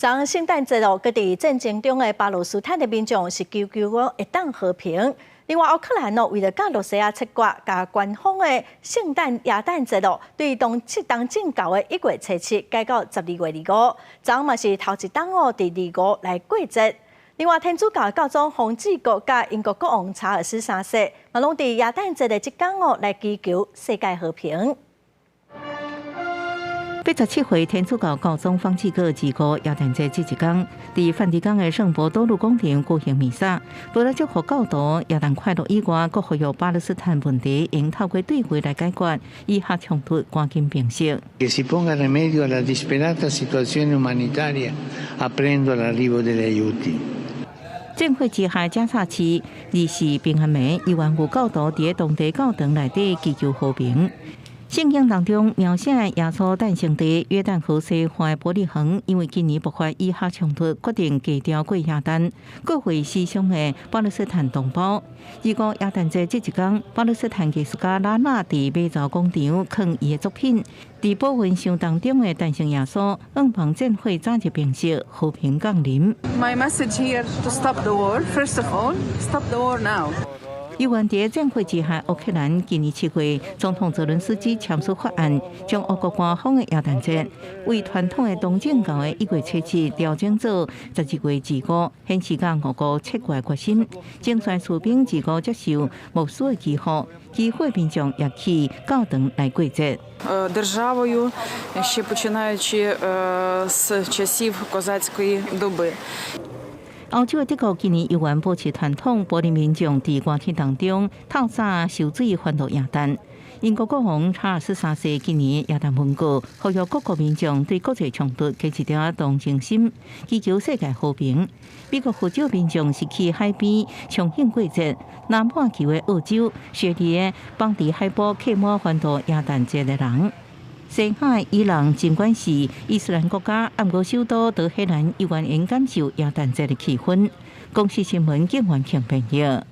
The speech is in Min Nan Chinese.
昨昏聖誕節哦，閣佇戰爭中的巴勒斯坦的民眾是祈求講會當和平。另外，烏克蘭哦，為著佮羅西亞切割，共官方的聖誕耶誕節哦，對東東正教的1月初7改到12月25。昨昏嘛是頭一冬哦，佇25來過節。另外，天主教教宗方濟各佮英國國王查爾斯三世，嘛攏佇耶誕節的這工哦，來祈求世界和平。87歲天主教教宗方濟各25耶誕節這一工，佇梵蒂岡的聖伯多祿廣場舉行彌撒，除了祝福教徒耶誕快樂以外，閣呼籲巴勒斯坦問題應透過對話來解決，以哈衝突趕緊平息。 Che si ponga rimedio alla disperata situazione umanitaria aprendo l'arrivo degli aiuti。戰火之下，加薩市24平安暝，猶原有教徒佇當地教堂內底祈求和平。聖經當中描寫耶穌誕生地約旦河西岸的伯利恆，因為今年爆發以哈衝突，決定低調過耶誕，告慰死傷的巴勒斯坦同胞。25耶誕節這一工，巴勒斯坦藝術家拉納佇馬槽廣場囥伊的作品，佇保溫箱當中的誕生耶穌，向望戰火早日平息，和平降臨。 My message here to stop the war. First of all, stop the war now. 猶原佇戰火之下，烏克蘭今年7月，總統澤倫斯基簽署法案，將烏國官方的耶誕節為傳統的東正教的1月初7調整做12月25，顯示佮俄國切割決心。前線士兵25接受牧師的祈福，基輔民眾也去教堂來過節。 Державою, ще починаючи з часів козацької доби. 歐洲的德國今年猶原保持傳統，柏林民眾佇熱天當中透早泅水歡度耶誕。英國國王查爾斯三世今年耶誕文告，呼籲各國民眾對國際衝突加一點同情心，祈求世界和平。美國佛州民眾是去海邊暢慶過節，南半球的澳洲雪梨的邦迪海埔客滿歡度耶誕節的人。西海伊朗儘管是伊斯蘭國家，毋過首都德黑蘭猶原會感受耶誕節的氣氛。公視新聞警員慶編譯。